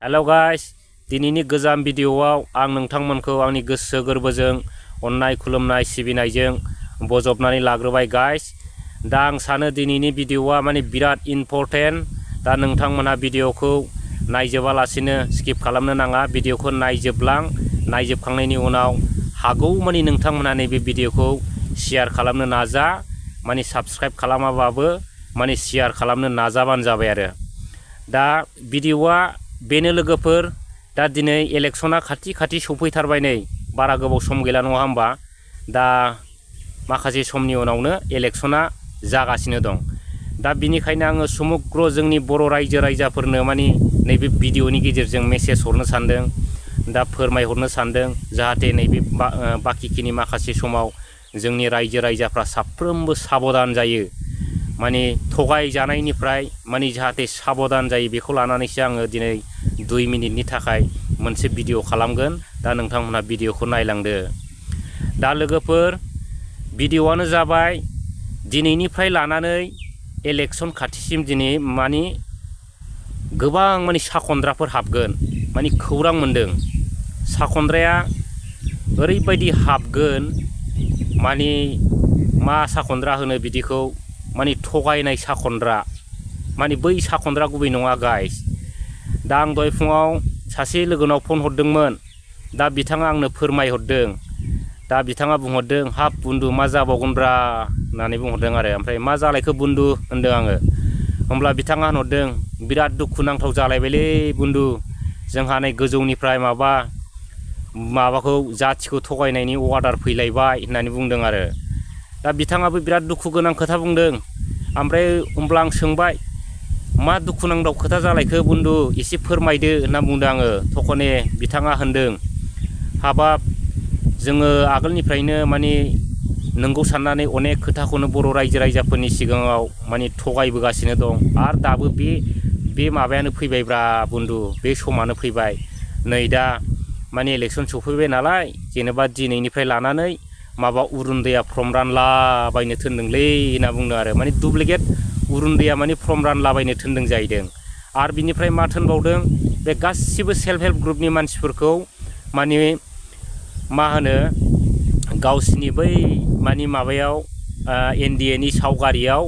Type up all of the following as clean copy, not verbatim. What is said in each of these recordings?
Hello guys दिनैनि गोजाम भिडिअआव आं नोंथांमोनखौ आंनि गोसो गोरबोजों अननाय खुलुमनाय सिबिनायजों बजबनानै लाग्रोबाय गाइस। दा आं सानो दिनैनि भिडिअआ माने बिराद इम्पर्टेन्ट। दा नोंथांमोनहा भिडिअखौ नायजोबालासिनो स्किप खालामनो नाङा। भिडिअखौ नायजोबखांनायनि उनाव हागौमानि नोंथांमोनहा नैबे भिडिअखौ शेयार खालामनो नाजा। माने साबस्क्राइब खालामाबाबो माने शेयार खालामनो नाजाबानो जाबाय आरो। दा भिडिअआ बेनो लोगोफोर, दा दिनै इलेक्शना खाथि सफैथारबाय, नै बारा गोबाव सम गैला नङा होमबा। दा माखासे समनि उनावनो इलेक्शना जागासिनो दं। दा बिनिखायनो आङो समग्र जोंनि बर' रायजो राजाफोरनो माने नैबे भिडिअनि गेजेरजों मेसेज हरनो सानदों, दा फोरमायहरनो सानदों, जाहाथे नैबे बाखिखिनि माखासे समाव जोंनि रायजो राजाफ्रा साफ्रोमबो साबधान जायो। माने थगाय जानायनिफ्राय माने जाहाथे साबधान जायो, बेखौ लानानैसो आङो दिनै 2 मिनिटनि थाखाय मोनसे भिडिअ खालामगोन। दा नोंथांमोनहा भिडिअखौ नायलांदो। दा लोगोफोर, भिडिअआनो जाबाय दिनैनिफ्राय लानानै इलेक्शन खाथिसिम दिनै माने गोबां माने साखन्द्राफोर हाबगोन। माने खौरां मोन्दों, साखन्द्राया ओरैबायदि हाबगोन, माने मा साखन्द्रा होनो बिदिखौ, माने थगायनाय साखन्द्रा, माने बै साखन्द्रा गुबै नङा गाइस। दा आं दहाय फुङाव सासे लोगोनाव फन हरदोंमोन। दा बिथाङा आंनो फोरमायहरदों। दा बिथाङा बुंहरदों, हाब बुन्दु मा जाबावगोनब्रा होननानै बुंहरदों आरो। ओमफ्राय मा जालायखो बुन्दु होनदों आङो। होमब्ला बिथाङा होनहरदों, बिराद दुखुनांथाव जालायबायलै बुन्दु, जोंहा नै गोजौनिफ्राय माबाखौ जाथिखौ थगायनायनि अर्डार फैलायबाय होननानै बुंदों आरो। दा बिथाङाबो बिराद दुखु गोनां खोथा बुंदों। ओमफ्राय होमब्ला आं सोंबाय, मा दुखुनांथाव खोथा जालायखो बुन्दु, एसे फोरमायदो होनना बुंदों आङो। थखने बिथाङा होनदों, हाबाब जोङो आगोलनिफ्रायनो माने नोंगौ साननानै अनेक खोथाखौनो बर' रायजो राजाफोरनि सिगाङाव माने थगायबोगासिनो दं। आरो दाबो बे माबायानो फैबायब्रा बुन्दु, बे समानो फैबाय। नै दा माने इलेक्शन सफैबाय नालाय, जेनेबा दिनैनिफ्राय लानानै माबा उरुन्दैया फर्म रानलाबायनो थिनदोंलै होनना बुंदों आरो। माने दुप्लिकेट उरुन्दैया माने फर्म रानलाबायनो थिनदों जाहैदों। आरो बिनिफ्राय मा थिनबावदों, बे गासिबो सेल्फ हेल्प ग्रुपनि मानसिफोरखौ माने मा होनो, गावसिनि बै माने माबायाव NDAनि सावगारियाव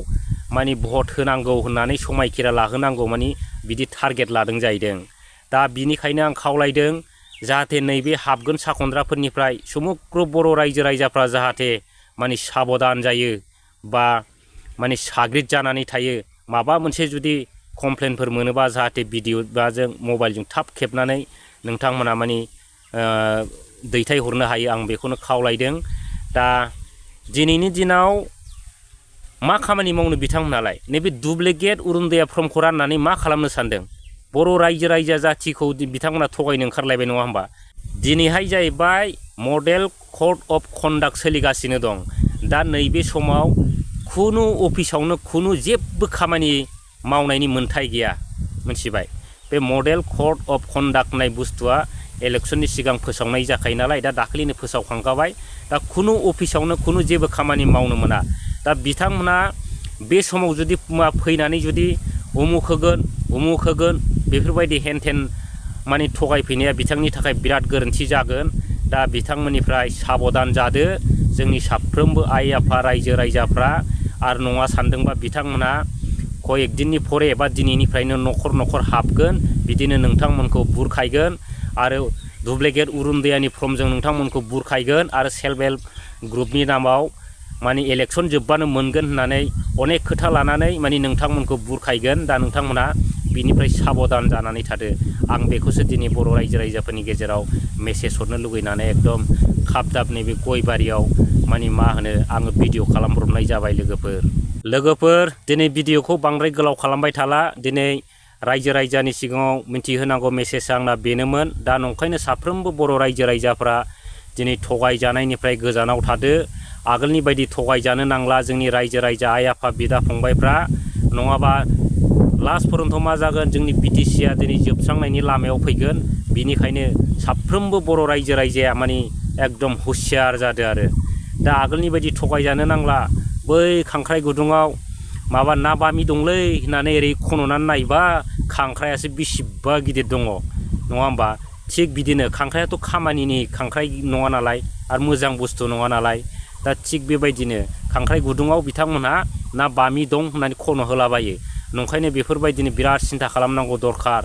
माने भट होनांगौ होननानै समायखिरा लाहोनांगौ, माने बिदि टारगेट लादों जाहैदों। दा बिनिखायनो आं खावलायदों, जाहाथे नैबे हाबगोन साखन्द्राफोरनिफ्राय समग्र बर' रायजो राजाफ्रा जाहाथे माने साबधान जायो, बा माने साग्रिद जानानै थायो। माबा मोनसे जुदि कमप्लेनफोर मोनोबा जाहाथे भिडिअ बा जों मबाइलजों थाब खेबनानै नोंथांमोना माने दैथायहरनो हायो, आं बेखौनो खावलायदों। दा दिनैनि दिनाव मा खामानि मावनो बिथांमोनालाय, नैबे दुप्लिकेट उरुन्दैया फर्मखौ राननानै मा खालामनो सानदों? बर' रायजो राजा जाथिखौ बिथांमोना थगायनो ओंखारलायबाय नङा होमबा। दिनैहाय जाहैबाय मडेल कड अफ कन्डाक्ट सोलिगासिनो दं। दा नैबे समाव खुनु अफिसावनो खुनु जेबो खामानि मावनायनि मोन्थाय गैया, मिथिबाय। बे मडेल कड अफ कन्डाक्ट होननाय बुस्थुआ इलेक्शननि सिगां फोसावनाय जाखायो नालाय, दा दाख्लैनो फोसावखांखाबाय। दा खुनु अफिसावनो खुनु जेबो खामानि मावनो मोना। दा बिथांमोना बे समाव जुदि फैनानै जुदि उमुक होगोन बेफोरबायदि हेनथेन माने थगायफैनाया बिथांनि थाखाय बिराद गोरोन्थि जागोन। दा बिथांमोननिफ्राय साबधान जादो जोंनि साफ्रोमबो आइ आफा रायजो राजाफ्रा। आरो नङा सानदोंबा बिथांमोना कयेक दिननि परे एबा दिनैनिफ्रायनो न'खर हाबगोन, बिदिनो नोंथांमोनखौ बुरखायगोन आरो दुप्लिकेट उरुन्दैयानि फर्मजों नोंथांमोनखौ बुरखायगोन आरो सेल्फ हेल्प ग्रुपनि नामाव माने इलेक्शन जोबबानो मोनगोन होननानै अनेक खोथा लानानै माने नोंथांमोनखौ बुरखायगोन। दा नोंथांमोना बिनिफ्राय साबधान जानानै थादो। आं बेखौसो दिनै बर' रायजो राजाफोरनि गेजेराव मेसेज हरनो लुगैनानै एकदम खाब दाब नैबे गयबारियाव माने मा होनो, आङो भिडिअ खालामब्रबनाय जाबाय लोगोफोर। दिनै भिडिअखौ बांद्राय गोलाव खालामबाय थाला। दिनै रायजो राजानि सिगाङाव मिन्थिहोनांगौ मेसेजआ आंना बेनोमोन। दा नंखायनो साफ्रोमबो बर' रायजो राजाफ्रा दिनै थगायजानायनिफ्राय गोजानाव थादो। आगोलनि बायदि थगायजानो नांला जोंनि रायजो राजा आइ आफा बिदा फंबायफ्रा। नङाबा लास्ट पर्यन्त मा जागोन, जोंनि BTCआ दिनै जोबस्रांनायनि लामायाव फैगोन। बिनिखायनो साफ्रोमबो बर' रायजो राजाया माने एकदम हुसियार जादो आरो। दा आगोलनि बायदि थगायजानो नांला। बै खांख्राइ गुदुङाव माबा ना बामि दंलै होननानै ओरै खन'नानै नायबा खांख्रायासो बेसेबा गिदिर दङ। नङा होमबा थिग बिदिनो खांख्रायाथ' खामानिनि खांख्राइ नङा नालाय आरो मोजां बुस्थु नङा नालाय दा थिग बेबायदिनो खांख्राइ गुदुङाव बिथांमोनहा ना बामि दं होननानै खन' होलाबायो नंखायनो बेफोरबायदिनो बिराद सिन्था खालामनांगौ दरखार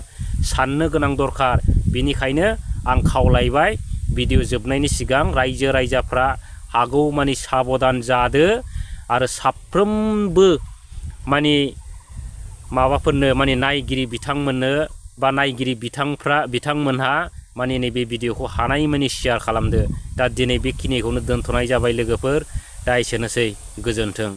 साननो गोनां दरखार बेनिखायनो आं खावलायबाय भिडिअ जोबनायनि सिगां रायजो राजाफ्रा हागौमानि साबधान जादो आरो साफ्रोमबो माने माबाफोरनो माने नायगिरि बिथांमोननो बा नायगिरि बिथांमोनहा माने नैबे भिडिअखौ हानायमानि शेयार खालामदो दा दिनै बेखिनिखौनो दोनथ'नाय जाबाय लोगोफोर दा एसेनोसै गोजोन्थों।